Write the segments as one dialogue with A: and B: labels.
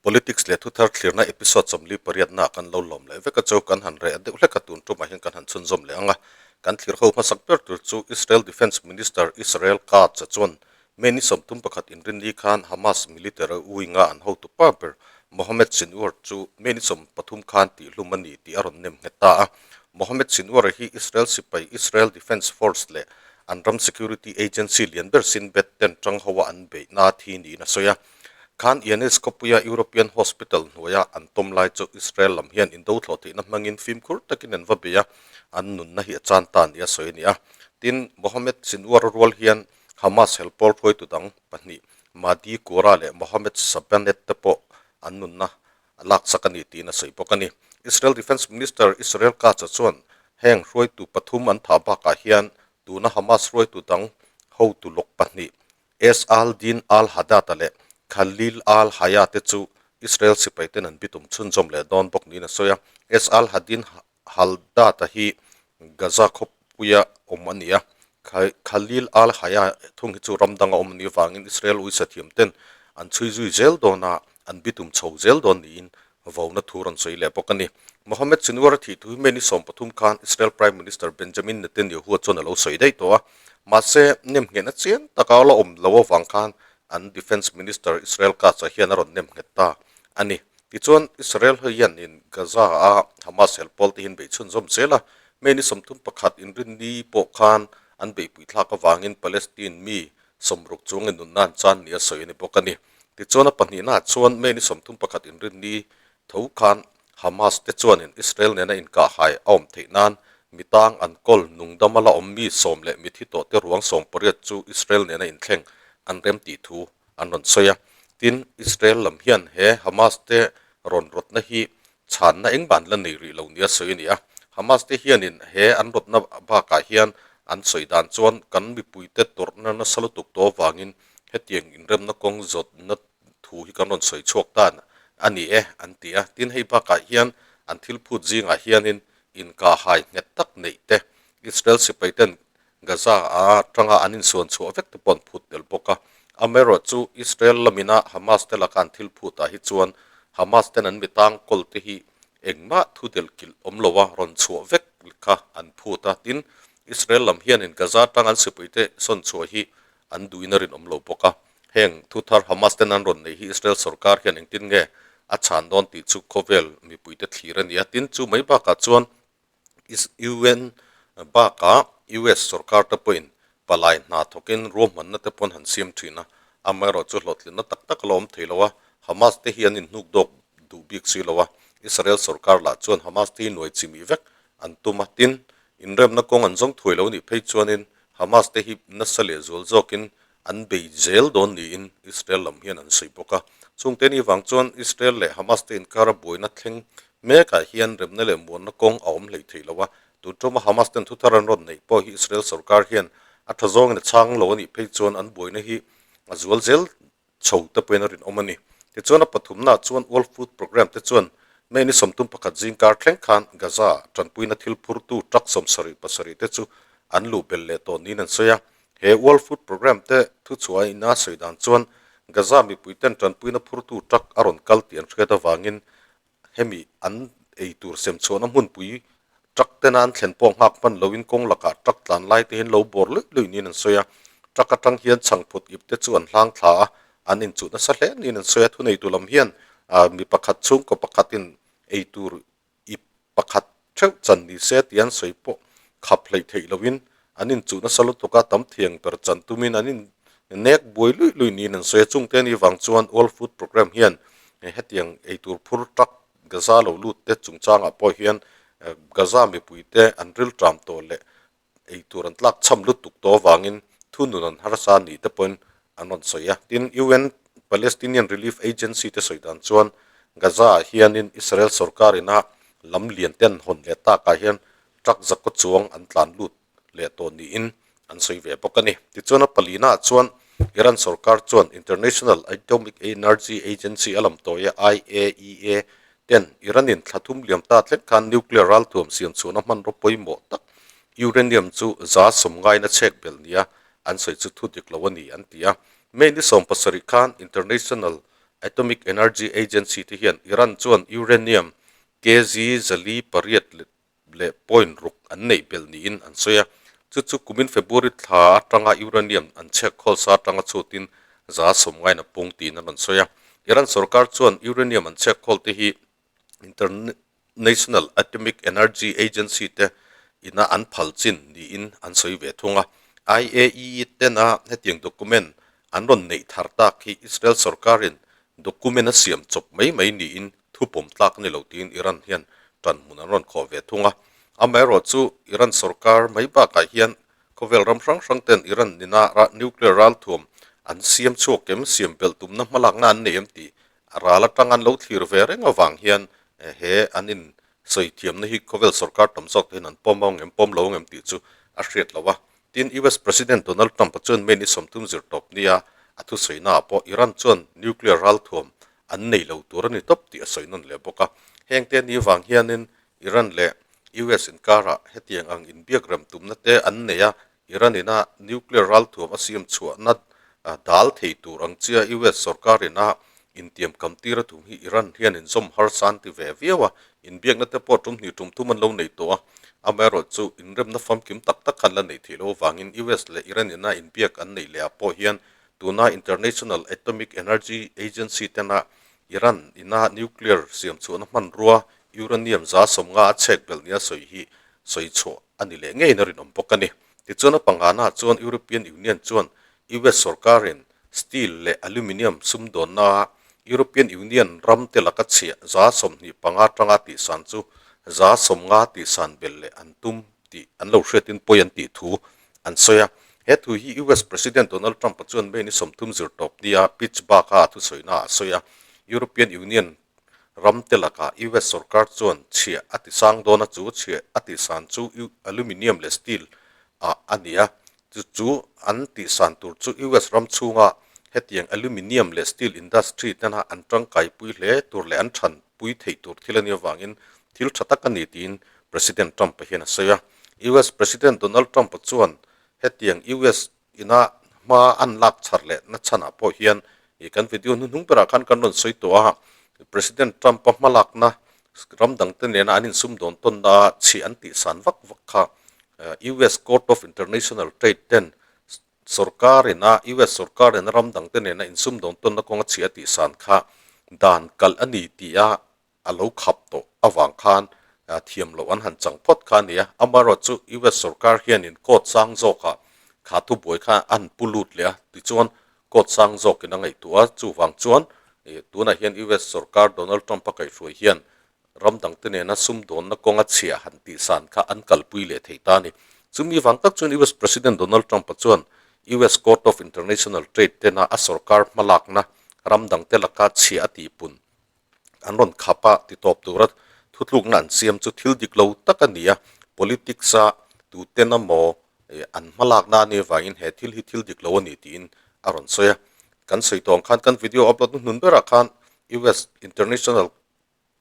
A: Politics leh thuthar thlirna episode 48 na kan lo lawm leh vek a chu kan han reh deuh hlek a tun tumah hian kan han chhunzawm leh ang a. Kan thlir ho hmasak ber tur chu Israel Defence Minister Israel Katz chuan May ni 31 inrinni khan Hamas military wing-a an hotu pa ber Mohammed Sinwar chu May ni 13 khan tihhlum a ni tih a rawn nem nghet ta a. Mohammed Sinwar hi Israel sipai Israel Defence Force leh an ram security agency lian ber Shin Bet ten tang hoa an beihna thi niin a sawi a. Khan Yanis khawpuia European Hospital hnuaia an tawm lai chu Israel lam hian indo thlawh theihna hmangin fimkhur takin an va bei a, an nunna hi a chan ta nia sawi a ni a. Tin, Mohammed Sinwar rual hian Hamas helpawl hruaitu dang pahnih Mahdi Qura leh Mohammed Sabanet te pawh an nunna a laksak a ni tiin a sawi bawk a ni. Israel Defence Minister Israel Katz-a chuan heng hruaitu pathum an thah bakah hian tuna Hamas hruaitu dang hotu lawk pahnih Es al-Din al-Haddad-a leh Khalil al-Hayya te chu Israel sipaiten an bitum chhunzawm leh dawn bawk niin a sawi a. Es al-Hadin Haddad-a hi Gaza khawpuia awm a ni a, Khalil al-Hayya thung hi chu ram danga awm a nih avangin Israel uisa thiamten an chhui zui zel dawn a, an bitum chho zel dawn niin vauna thu rawn sawi leh bawk a ni. Mohammed Sinwar a thih thu hi May ni 13 khan Israel Prime Minister Benjamin Netanyahu chuan a lo sawi daih tawh a, mahse nemnghehna chiang taka la awm lo avang khan an Defence Minister Israel Katz-a hian a rawn nemnghet ta a ni. Tichuan, Israel hianin Gaza-a Hamas helpawl te hian beih chhunzawm zel a, May ni 31 inrinni pawh khan an beihpui thlak avangin Palestine mi 60 chuangin nunna an chan nia sawi a ni bawk a ni. Tichuan a pahnihnaah chuan May ni 31 inrinni tho khan Hamas te chuanin Israel nena inkahhai a awm theih nan mitang an kawl nungdama la awm mi sawm leh mithi tawh te ruang 18 chu Israel nena inthleng an rem tih thu an rawn sawi a. Tin, Israel lam hian he Hamas te rawn rawtna hi chhanna engmah an la nei rih lo nia sawi a ni a. Hamas te hianin he an rawtna bakah hian an sawi dan chuan kan mipuite tawrhna nasa lutuk tawh avangin Hetiang inremna kawng zawtna thu hi kan rawn sawi chhuak tan a ni e, an ti a. Tin, hei bakah hian an thil phut zingah hianin inkahhai nghet tak neih te, Israel sipaiten Gaza atanga an insuan chhuah vek te pawh an phut tel bawk a. Amaherawhchu, Israel lamina Hamas te laka an thil phutah hi chuan Hamas ten an mitang kawl te hi engmah thu delh kilh awm loa rawn chhuah vek kha an phut a. Tin, Israel lam hianin Gaza atanga an sipaite sawn chhuah hi an duhin a rinawm lo bawk a. Heng thu thar Hamas ten an rawn nei hi Israel sorkar hian engtin nge a chhan dawn tih chu khawvel mipuite thlir a ni a. Tin, chu mai bakah chuan UN bakah US sorkar te pawhin palai hna thawkin ruahmanna te pawn han siam thin a. Amaherawhchu hlawhtlinna tak tak a la awm thei lo a, Hamas te hi an inhnuk dawk duh bik si lo a. Israel sorkar lah chuan Hamas te hi nuai chimih vek an tum a. Tin, inremna kawng an zawng thuai lo nih phei chuanin Hamas te hi nasa leh zual zawkin an bei zel dawn niin Israel lam hian an sawi bawk a. Chungte ni vang chuan Israel leh Hamas te inkara buaina thleng mekah hian remna leh muanna kawng a awm hlei thei lo a. Tun tuma Hamas ten thuthar an rawn neih pawh hi Israel sorkar hian a tha zawngin a chhang lo a nih phei chuan an buaina hi a zual zel chho te pawhin a rinawm a ni. Tichuan a pathumnaah chuan World Food Programme te chuan May ni 31 zingkar thleng khan Gaza tanpuina thil phurtu truck 77 te chu an luh belh leh tawh niin an sawi a. He World Food Programme te thuchhuah ina sawi dan chuan Gaza mipuiten tanpuina phurtu truck a rawn kal tih an hriat avangin hemi an ei tur sem chhuahna hmunpui truck tena an thlen pawh nghak hman loin kawng lakah truck tlan lai te hian lo bawr luih luih niin an sawi a. Truck atang hian chhangphut ip te chu an hlang thla a, an inchuh nasa hle niin an sawi a. Thuneitu lam hian mi pakhat chhungkaw pakhatin ei tur ip pakhat theuh chan ni se tih an sawi pawh khap hleih theih loin an inchuh nasa lutuk a, tam thiang ber chan tumin an in nek buai luih luih niin an sawi a. Chungte ni vang chuan World Food Programme hian hetiang eitur phur truck Gaza lo lut te chungchangah pawh hian Gaza mipuite an rilṭam tawh leh eitur an tlak chham lutuk tawh avangin thunun an harsa ni te pawhin an rawn sawi a. Tin, UN Palestinian Relief Agency te sawi dan chuan Gaza-ah hianin Israel sorkar ina lam lian te an hawn leh takah hian truck zakaw chuang an tlan lut leh tawh niin an sawi ve bawk a ni. Tichuan a palinaah chuan Iran sorkar chuan International Atomic Energy Agency a lam tawia IAEA ten Iran-in thla thum liam ta thleng khan nuclear ralthuam siam chhuahna hmanraw pawimawh tak uranium chu 90% a chhek belh nia an sawi chu thu dik lo a ni an ti a. May ni 70 khan International. Atomic Energy Agency te hian Iran chuan uranium kg 408 leh point ruk an neih belh niin an sawi a. Chu chu kumin February thla atanga uranium an chhek khawl sa atanga chhutin 90% in a pung tiin an rawn sawi a. Iran sorkar chuan uranium an chhek khawl te hi International Atomic Energy Agency te ina an phal chin niin an sawi ve thung a. IAEA tena hetiang document an rawn neih thar tak hi Israel sorkarin document a siam chawp mai mai niin thu pawm tlak a ni lo tiin Iran hian tan hmun an rawn khawh ve thung a. Amaherawhchu Iran sorkar mai bakah hian khawvel ram hrang hrang ten Iran nina nuclear ralthuam an siam chhuak em, siam belh tumna hmalakna an nei em tih A ral atang an lo thlir ve reng avang hian he an in sawi thiamna hi khawvel sorkar tam zawk te hian an pawm ang em pawm lo ang em tih chu a hriat lo a. Tin, US President Donald Trump a chuan May ni 30 zirtawp nia a thusawi naah pawh Iran chuan nuclear ralthuam an nei lo tur a ni tawp tih a sawi nawn leh bawk a. Heng te ni vang hianin Iran leh US inkarah hetiang ang inbiak rem tumna te an nei a, Iran ina nuclear ralthuam a siam chhuahna dal thei tur ang chia US sorkar ina intiam kam tir a tum hi Iran hian inzawm harsa an ti ve viau a, inbiakna te pawh tum hnih tum thum an lo nei tawh a, amaherawhchu inremna famkim tak tak khan la neih theih loh avangin US leh Iran ina inbiak an neih leh ah pawh hian tuna International Atomic Energy Agency tena Iran ina nuclear siam chhuahna hmanrua uranium 50 a chhek belh nia sawi hi sawi chhuah a ni leh ngeiin a rinawm bawk a ni. Tichuan a pangana chuan European Union chuan US sorkarin steel leh aluminium sumdawnna European Union ram te laka chhiah 25% tanga tihsan chu 50% tihsan belh leh an tum tih an lo hriatin pawi an tih thu an sawi a. He thu hi US President Donald Trump-a chuan May ni 30 zirtawp nia Pittsburgh-a a thusawiinaah a sawi a. European Union Ram te lakah US sorkar chuan chhiah a ti sang dawn a, chu chhiah a tih san chu aluminium leh steel ah a ni a, chu chu an tih san tur chu US ram chhunga hetiang aluminium leh steel industry tena an tangkaipui hle tur leh an thanpui theih tur thil a nih avangin thil tha tak a ni tiin President Trump-a hian a sawi a. US President Donald Trump-a chuan hetiang US Ina hma an lak chhar leh na chhanah pawh hian ih kan video hnuhnung berah khan kan rawn sawi tawh a, President Trump-a hmalakna ram dangte nena an insumdawn tawnna chhi an tihsan vak vak kha US Court of International Trade ten sorkarina US sorkarina ram dangte nena insumdawn tawnna kawnga chhi a tihsan kha dan kalh a ni tih a a lo khap tawh avang khan thiam loh an han chang phawt kha a ni a. Amaherawhchu US sorkar hianin court sang zawkah kha thubuai kha a han pu lut leh a, tichuan court sang zawkin a ngaihtuah a, chuvang chuan tunah hian US sorkar Donald Trump a kaihhruai hian ram dangte nena sumdawnna kawnga chhia han tihsan kha an kalpui leh thei ta a ni. Chumi vang tak chuan US President Donald Trump-a chuan US Court of International Trade tena a sorkar hmalakna ram dangte laka chhia a tihpun an rawn khap a, ti tawp tura thutlukna an siam chu thil dik lo tak a ni a, politics a tuten emaw an hmalakna a nih avangin he thil hi thil dik lo a ni tiin a rawn sawi a. Kan sawi tawng khan kan video upload hnuhnun berah khan US International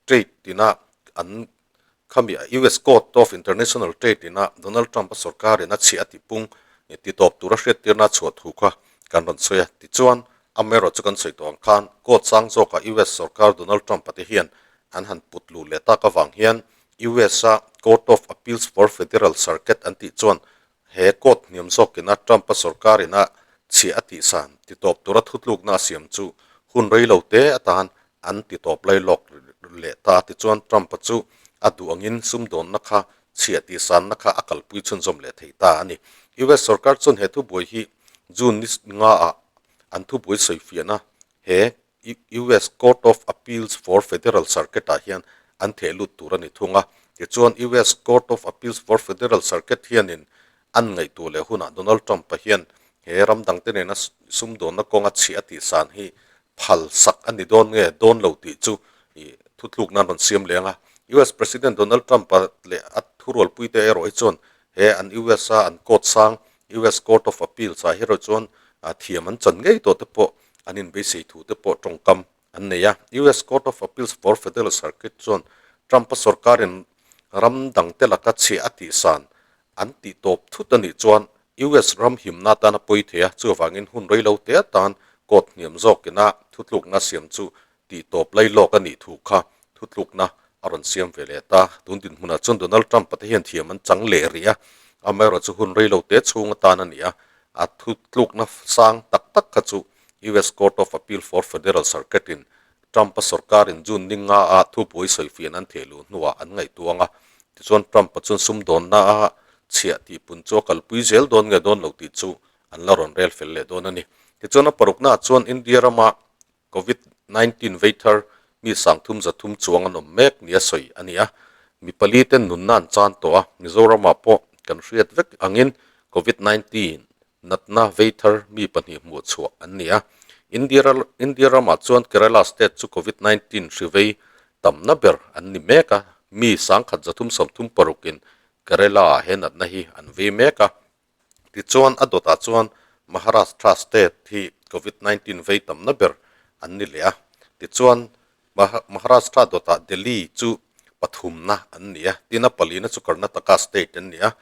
A: Trade tina an khami US Court of International Trade tina Donald Trump a sorkarin a chhiah a tipung ti tawp tura hriattirna a chhuah thu kha kan rawn sawi a. Tichuan Amaherawh chu kan sawi tawh ang khan court sang zawkah US sorkar Donald Trump-a te hian an han put luh leh tak avang hian US-a Court of Appeals for Federal Circuit an tih chuan he court hniam zawkina Trump-a sorkarina chhiah a tihsan titawp tura thutlukna a siam chu hun rei lo te atan an titawp lai lawk leh ta. Tichuan Trump-a chu a duh angin sumdawnna kha chhiah tihsanna kha a kalpui chhunzawm leh thei ta a ni. US sorkar chuan he thubuai hi June ni ngaah an thubuai sawifiahna he US Court of Appeals for Federal Circuit-ah hian an theh lut tur a ni thung a. Tichuan US Court of Appeals for Federal Circuit hianin an ngaihtuah leh hunah Donald Trump-a hian he ram dangte nena sumdawnna kawnga chhiah a tihsan hi phal sak a ni dawn nge dawn lo tih chu thutlukna an rawn siam leng a. US President Donald Trump-a leh a thurualpuite erawh hi chuan he an US-a an court sang US Court of Appeals ah erawh chuan thiam an chan ngei tawh te pawh an inbeisei thu te pawh tawngkam an nei a. US Court of Appeals for Federal Circuit chuan Trump-a sorkarin ram dangte laka chhiah a tihsan an tih tawp thut a nih chuan US ram himna atan a pawi thei a, chuvangin hun rei lo te atan Court hniam zawkina thutlukna siam chu tih tawp lai lawk a nih thu kha thutlukna a rawn siam ve leh ta. Tun dinhmunah chuan Donald Trump-a te hian thiam an chang leh rih a, amaherawhchu chu hun rei lo te chhung atan a ni a, a thutlukna sang tak tak kha chu US Court of Appeal for Federal Circuit-in Trump-a sorkarin June ni nga a thupui sawifian an theh luh hnuah an ngaihtuang a, tichuan Trump-a chuan sumdawnna a chhiah tih pun chu a kalpui zel dawn nge dawn lo tih chu an la rawn rel fel leh dawn a ni. Tichuan a paruknaah chuan India rama Covid 19 vei thar mi sangthum zathum chuang an awm mek nia sawi a ni a, mi pali ten nunna an chan tawh a, Mizoramah pawh kan hriat vek angin Covid 19 natna vei thar mi pahnih hmuh chhuah an ni a. India India ramah chuan Kerala state chu Covid 19 hri vei tamna ber an ni mek a, mi sangkhat 336 in Kerala ah he natna hi an vei mek a. Tichuan a dawtah chuan Maharashtra state hi Covid 19 vei tamna ber an ni leh a. Tichuan Maharashtra dawtah Delhi chu pathumna an ni a, tin a palina chu Karnataka state an ni a,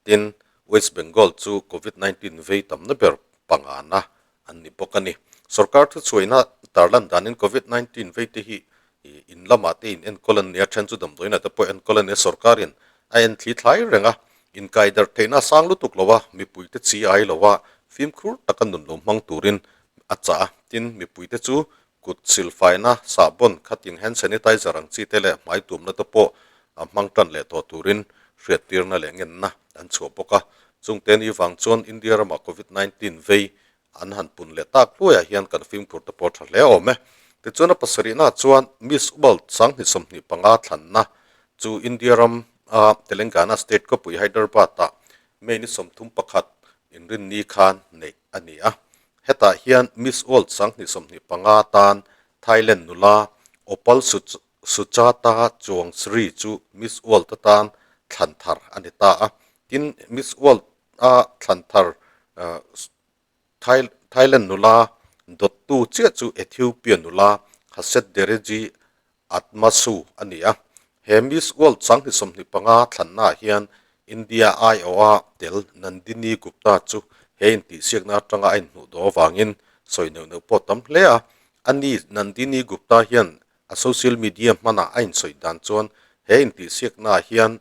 A: tin West Bengal chu Covid 19 vei tamna ber pangana an ni bawk a ni. Sorkar thuchhuaina tarlan danin Covid 19 vei te hi in lamah te in enkawl an ni a, then chu damdawiinah te pawh enkawl a ni a, sorkarin a en thli thlai reng a, inkai darh theihna a sang lutuk lo a, mipuite chi ai lo a, fimkhur taka nun lo hmang turin a chah a, tin mipuite chu kut silfaina, sahbawn, khatin hand sanitizer ang chi te leh hmai tumna te pawh a hmang tan leh tawh turin hriattirna leh ngenna an chhuah bawk a, chungte ni vang chuan India ramah Covid 19 vei An han pun leh tak hluaiah hian kan fimkhur te pawh tha hle awm e. Tichuan a pasarihnaah chuan Miss World 2025 thlanna chu India ram a Telangana state khawpui Hyderabad-ah May ni 31 inrinni khan neih a ni a. Hetah hian Miss World 2025 tan Thailand nula Opal Suchata Chuangsri chu Miss World atan thlan thar a ni ta a. Tin, Miss World a thlan thar Thailand nula dawttu chiah chu Ethiopia nula Haset Dereje Admasu a ni a. He Miss World 2025 thlannaah hian India aiawha tel Nandini Gupta chu he intihsiakna atanga a inhmuh dawh avangin sawi neuh neuh pawh tam hle a. Ani Nandini Gupta hian a social media hmanah a insawi dan chuan he intihsiaknaah hian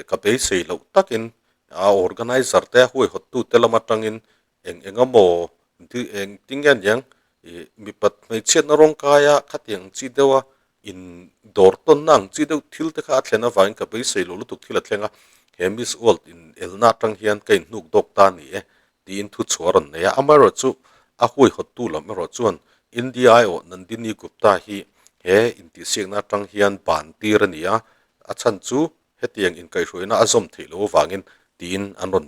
A: ka beisei loh takin A organizer te huaihawttu te lam atangin eng eng emaw eng ti nge aniang ih mipat hmeichhiatna rawng kaia khatiang ang chi deuha in dawr tawnna ang chi deuh thil te kha a thlen avangin ka beisei lo lutuk thil a thleng a, he Miss World in elna atang hian ka inhnuk dawk ta a ni e tiin thu chhuah a rawn nei a. Amaherawhchu a huaihawttu lam erawh chuan India aiawh Nandini Gupta hi he intihsiakna atang hian ban tir a ni a, a chhan chu Hetiang inkaihhruaina a zawm theih loh avangin tiin an rawn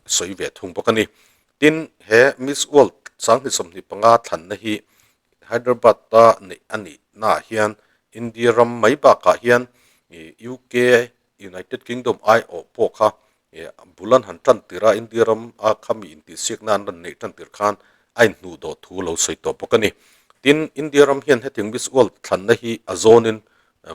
A: sawi ve thung bawk a ni. Tin, he Miss World 2025 thlanna hi Hyderabad-a neih a nihnaah hian India ram mai bakah hian UK, United Kingdom aiawh pawh kha bul an han tan tir a, India ram a khami intihsiakna an rawn neih tan tir khan a inhnuh dawh thu lo sawi tawh bawk a ni. Tin, India ram hian hetiang Miss World thlanna hi a zawnin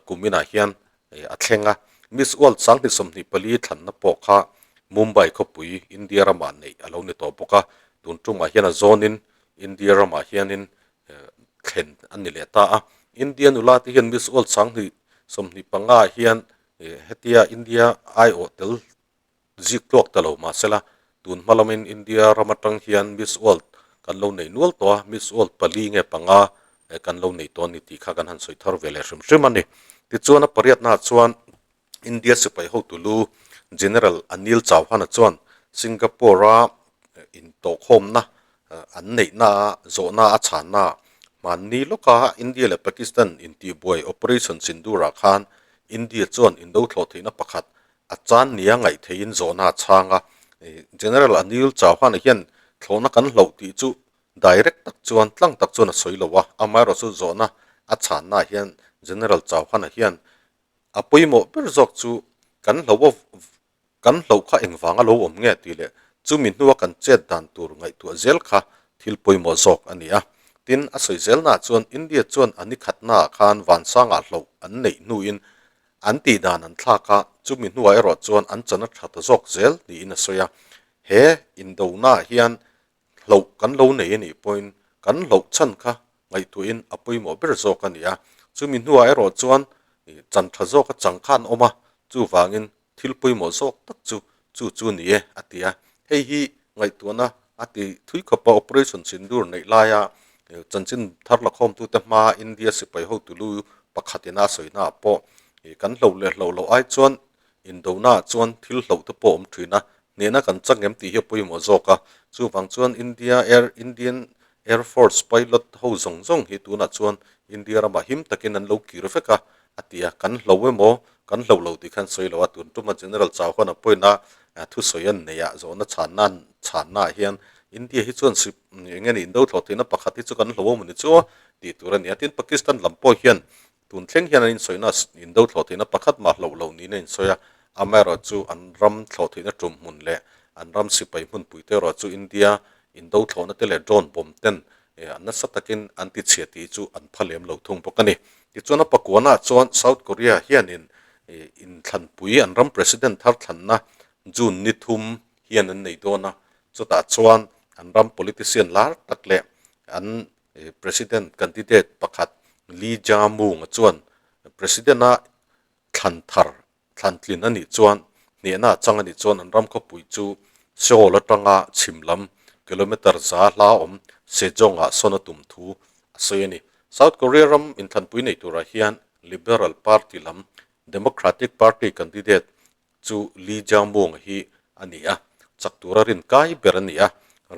A: kuminah hian a thleng a. Miss World 2024 thlanna pawh kha Mumbai khawpui India ramah neih a lo ni tawh bawk a, tun tumah hian a zawnin India ramah hianin thlen a ni leh ta a. India nula te hian Miss World 2025 ah hian hetia India aiawh tel zik tluak ta lo mahsela tun hma lamin India ram atang hian Miss World kan lo nei nual tawh a, Miss World pali nge panga kan lo nei tawh a ni tih kha kan han sawi thar ve leh hrim hrim a ni. Tichuan a pariatnaah chuan India sipai hotu lu General Anil Chauhan-a chuan Singapore-a intawhkhawmna an neihna zawhna a chhanna hmanni lawka India leh Pakistan intihbuai Operation Sindoor-ah khan India chuan indo thlawh theihna pakhat A chan nia ngaih theihin zawhna a chhang a, General Anil Chauhan-a hian thlawhna kan hloh tih chu direct tak chuan tlang tak chuan a sawi lo a, amaherawhchu zawhna a chhannaah hian General Chauhan-a hian a pawimawh ber zawk chu kan hloh kan hloh kha engvanga lo awm nge tih leh chumi hnua kan chet dan tur ngaihtuah zel kha thil pawimawh zawk a ni a. Tin, a sawi zelnaah chuan India chuan a ni khatnaah khan vansangah hloh an neih hnuin An tih dan an thlak a, chumi hnuah erawh chuan an chan a tha ta zawk zel niin a sawi a. He indonaah hian hloh kan lo nei a nih pawhin kan hloh chhan kha ngaihtuahin a pawimawh ber zawk a ni a. Chumi hnuah erawh chuan chan tha zawka chang kha an awm a, chuvangin thil pawimawh zawk tak chu chu chu ni e a ti a. Hei hi ngaihtuahna a ti thui khawp a, Operation Sindoor neih laia chanchin thar lakhawmtute hmaa India sipai hotu lu pakhatin a sawinaah pawh kan hloh leh hloh loh ai chuan Indonaah chuan thil hloh te pawh a awm thin a, hnehna kan chak ngem tih hi a pawimawh zawk a. Chuvang chuan India Air, Indian Air Force pilot ho zawng zawng hi tunah chuan India ramah him takin an lo kir vek a, a ti a. Kan hlo emaw, kan hlo lo tih khan sawi lo a, tun tuma General Chauhan a pawina thusawi an neih ah zawhna chhanna an chhanna ah hian India hi chuan sip eng nge ni indo thlawh theihna pakhat hi chu kan hlo emaw ni chu tih tur a ni a. Tin, Pakistan lam pawh hian Tun thleng hian an insawi na indo thlawh theihna pakhat mah hloh lo niin a insawi a, amaherawhchu an ram thlawh theihna tum hmun leh an ram sipai hmunpui te erawh chu India indo thlawhna te leh drone bomb ten an nasa takin an ti chhia tih chu an pha lem lo thung bawk a ni. Tichuan a pakuanah chuan South Korea hianin inthlanpui an ram president thar thlanna June ni thum hian an nei dawn a, chutah chuan an ram politician lar tak leh an President candidate pakhat Lee Jae-myung chuan President-a thlan thar thlan tlin a nih chuan hnehna a chang a nih chuan an ram khawpui chu Seoul atanga chhim lam kilometre za hla awm Sejong-ah sawn a tum thu a sawi a ni. South Korea ram inthlanpui nei turah hian Liberal Party lam Democratic Party candidate chu Lee Jae-myung hi a ni a, chak tura rin kai ber a ni a,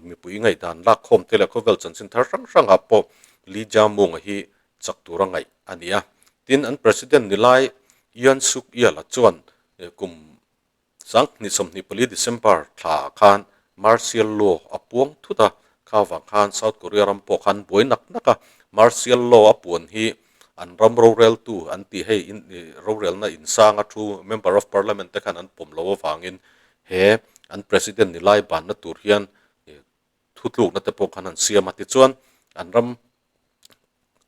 A: mipui ngaihdan lakkhawm te leh khawvel chanchin thar hrang hrangah pawh Lee Jae-myung hi chak tura ngaih a ni a. Tin, an President ni lai Yoon Suk Yeol-a chuan kum 2024 December thlaah khan Martial Law a puang thut a, kha vang khan South Korea ram pawh khan buai nak nak a, Martial Law a puan hi an ram roreltu an tih hei rorelna insanga thu Member of Parliament te khan an pawm lo avangin he an President ni lai banna tur hian thutlukna te pawh khan an siam a, tichuan an ram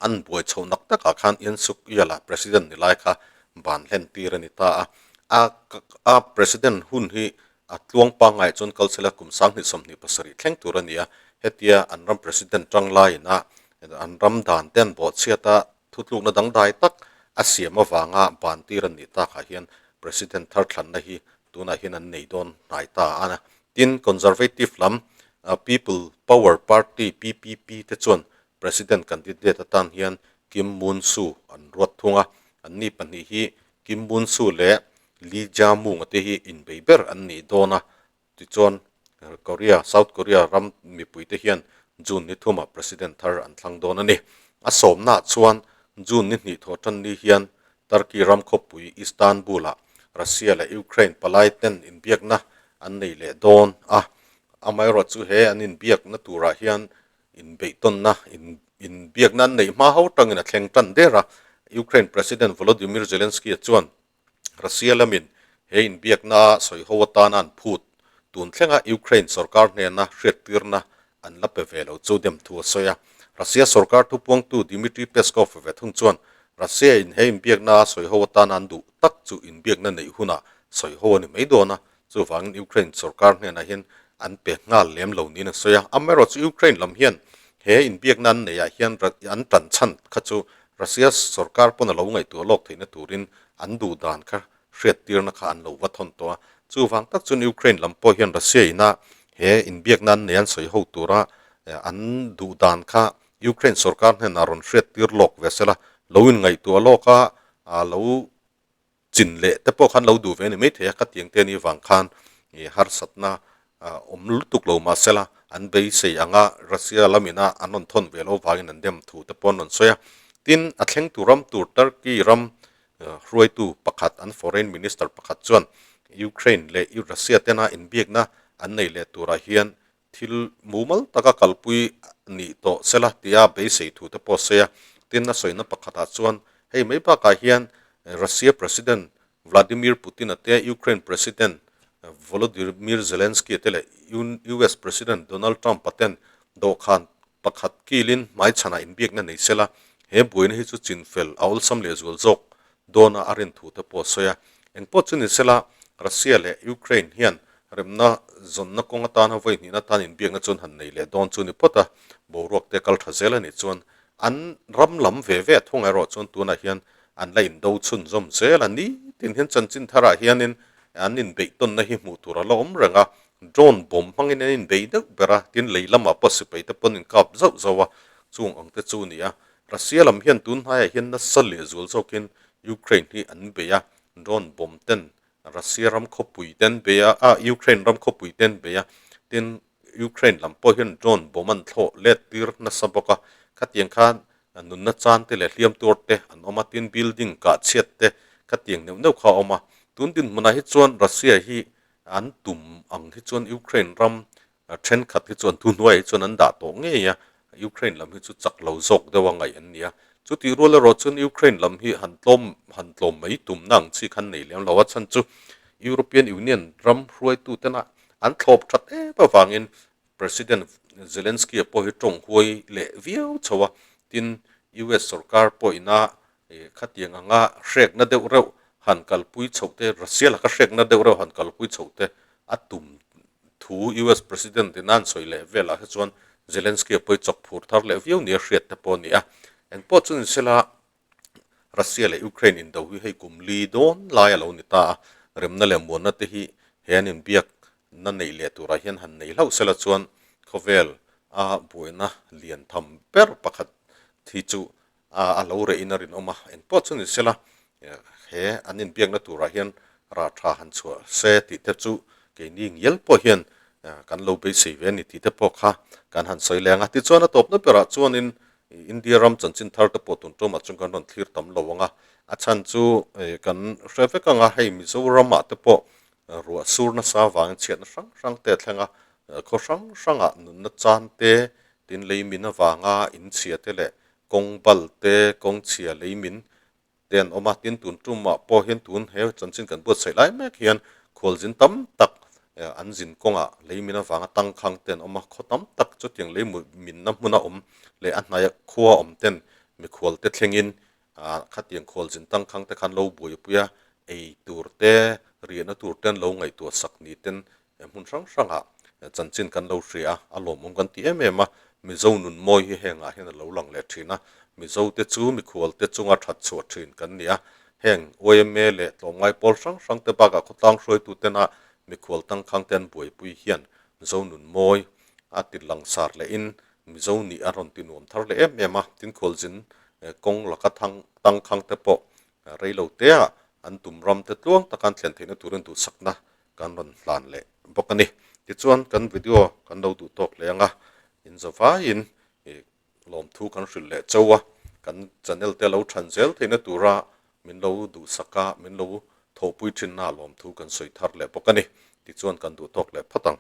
A: an buai chho nak takah khan Yoon Suk Yeol-a President ni lai kha ban hlen tir a ni ta a, a a President hun hi a tluang pangngai chuan kal sela kum 2027 thleng tur a ni a, hetia an ram President tang laiin a An ram dan te an bawhchhiat a, thutlukna dangdai tak a siam avanga ban tir an nih takah hian President thar thlanna hi tunah hian an nei dawn hnai ta a. Tin, Conservative lam People Power Party, PPP, te chuan President candidate atan hian Kim Moon-soo an ruat thung a. Anni pahnih hi Kim Moon-soo leh Lee Jae-myung-a te hi inbei ber an nih dawn a. Tichuan, Korea, South Korea, ram mipuite hian June ni thumah President thar an thlang dawn a ni. A sawmnaah chuan June ni hnih thawh tan ni hian Turkey ram khawpui Istanbul-ah Russia leh Ukraine palai ten inbiakna an nei leh dawn a. Amaherawh chu he an inbiakna turah hian inbeihtawnna, inbiakna an neih hma ho tangin a thleng tan der a. Ukraine President Volodymyr Zelensky-a chuan Russia lamin he inbiakna sawiho atana an phut tun thlenga Ukraine sorkar hnena hriattirna an la pe ve lo chu dem thu a sawi a. Russia sorkar thupuangtu Dmitry Peskov ve thung chuan Russia in he inbiakna sawiho atana an duh tak chu inbiakna neih hunah sawiho a ni mai dawn a, chuvangin Ukraine sorkar hnenah hian an pe nghal lem lo niin a sawi a. Amaherawh chu Ukraine lam hian he inbiakna an neihah hian an tan chhan kha chu Russia sorkar pawn a lo ngaihtuah lawk theihna turin an duh dan kha hriattirna kha an lo va thawn tawh a. Chuvang tak chuan Ukraine lam pawh hian Russia ina he inbiakna an nei an sawi ho tura an duh dan kha Ukraine sorkar hnenah rawn hriattir lawk ve sela, lo inngaihtuah lawk a, lo Chin leh te pawh khan lo duh ve a ni maithei a, ka tiang te anih vang khan ih harsatna awm lutuk lo mahsela an beisei anga Russia lamina an rawn thawn ve loh vangin an dem thu te pawh an rawn sawi a. Tin, a thlengtu ram tur Turkey ram hruaitu pakhat an foreign minister pakhat chuan Ukraine leh Russia tena inbiakna an nei leh turah hian Thil mumal taka kalpui nih tawh sela tia beisei thu te pawh a sawi a. Tin, a sawina pakhatah chuan hei mai bakah hian Russia President Vladimir Putin-a te, Ukraine President Volodymyr Zelensky-a te leh US President Donald Trump-a ten dawhkhan pakhat kilin hmaichhanah inbiakna nei sela, he buaina hi chu chinfel a awlsam lehzual zawk dawna a rin thu te pawh a sawi a. Engpawh chu ni sela, Russia leh Ukraine hian Remna zawnna kawng atana vawi hnihna atan inbiakna chuan han nei leh dawn chu ni phawt a, boruak te kal tha zel a nih chuan an ram lam ve ve thung erawh chuan tunah hian an la indo chhunzawm zel a ni tin hian chanchin tharah hianin an inbeih tawnna hi hmuh tur a la awm reng a, drone bomb hmangin an inbei deuh ber a, tin lei lamah pawh sipai te pawn inkap zauh zauh a, chung ang te chu a ni a. Russia lam hian tun hnaiah hian nasa leh zual zawkin Ukraine hi an bei a, drone bomb ten Russia ram khawpui te an bei a, ah Ukraine ram khawpui te an bei a, tin Ukraine lam pawh hian drone bomb an thlawh let tir nasa bawk a, khatiang khan nunna chan te leh hliam tuar te an awm a, tin building kah chhiat te khatiang neuh neuh kha a awm a, tun dinhmunah hi chuan Russia hi an tum ang hi chuan Ukraine ram thenkhat hi chuan thuhnuaiah hi chuan an dah tawh ngei a, Ukraine lam hi chu chak lo zawk deuh a ngaih an ni a, chutih rual erawh chuan Ukraine lam hi han tlawm han tlawm mai tumna ang chi khan nei lem lo a, chhan chu European Union ram hruaitu tena an thlawp that em avangin President Zelensky-a pawh hi tawng huai leh viau chho a, tin US sorkar pawhina khatiang anga hrekna deuh reuh han kalpui chhoh te, Russia laka hrekna deuh reuh han kalpui chhoh te a tum thu US President in a an sawi leh velah hi chuan Zelensky a pawi chawk phur thar leh viau nia hriat te pawh a ni a. Engpawh chu ni sela Russia leh Ukraine indo hi hei kum li dawn lai a lo ni ta a, remna leh muanna te hi he an inbiak na neih leh turah hian han nei hlauh sela chuan khawvel a buaina lian tham ber pakhat hi chu a lo reh in a rinawm a, engpawh chu ni sela he an inbiakna turah hian rah tha han chhuah se tih te chu keini ngial pawh hian kan lo beisei ve a ni tih te pawh kha kan han sawi leng a. Tichuan a tawpna berah chuanin India ram chanchin thar te pawh tun tumah chuan kan rawn thlir tam lo ang a, a chhan chu kan hre vek ang a, hei Mizoramah te pawh ruah sur nasa avangin chhiatna hrang hrang te a thleng a, khaw hrang hrangah nunna chan te, tin lei min avanga inchhia te leh Kawng bal te, kawng chhia lei min te an awm a, tin tun tumah pawh hian tun he chanchin kan buatsaih lai mek hian khualzin tam tak an zin kawngah lei min avanga tangkhang te an awm a, khaw tam tak chutiang lei minna hmuna awm leh a hnaia khua awm ten mikhual te thlengin khatiang khualzin tangkhang te khan lo buaipui a, ei tur te, riahna tur te an lo ngaihtuah sak ni ten He hmun hrang hrangah chanchin kan lo hria a, a lawmawm kan ti em em a, Mizo nun mawi hi hengah hian a lo lang leh thin a, Mizo te chu mikhual te chunga that chhuah thin kan ni a, heng yma leh tlawmngai pawl hrang hrang te bakah khawtlang hruaitu tena mikhual tangkhang te an buaipui hian Mizo nun mawi a ti langsar lehin Mizo nih a rawn ti nuam thar leh em em a, tin khualzin kawng laka thang tangkhang te pawh reilo tea an tum ram te tluang taka an thlen theihna turin duhsakna kan rawn hlan leh bawk a ni. Tichuan kan video kan lo duh tawk leh ang a, in zavaiin ih lawmthu kan hrilh leh chauh a, kan channel te lo than zel theihna tura min lo duhsak a, min lo thawhpui thinna lawmthu kan sawi thar leh bawk a ni. Tichuan kan duh tawk leh phawt ang.